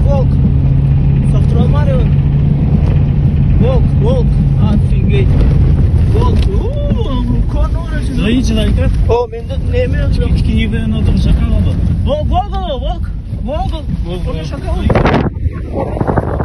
Волк, волк. Сохтуралмарева. Волк, волк. Офигеть. Волк. Dayı çılayka. O mende näme ýok. İkinci bilen oturup şaka oldu. Волк, волк, волк. Волк. Волк, Ony волк. şaka oldu.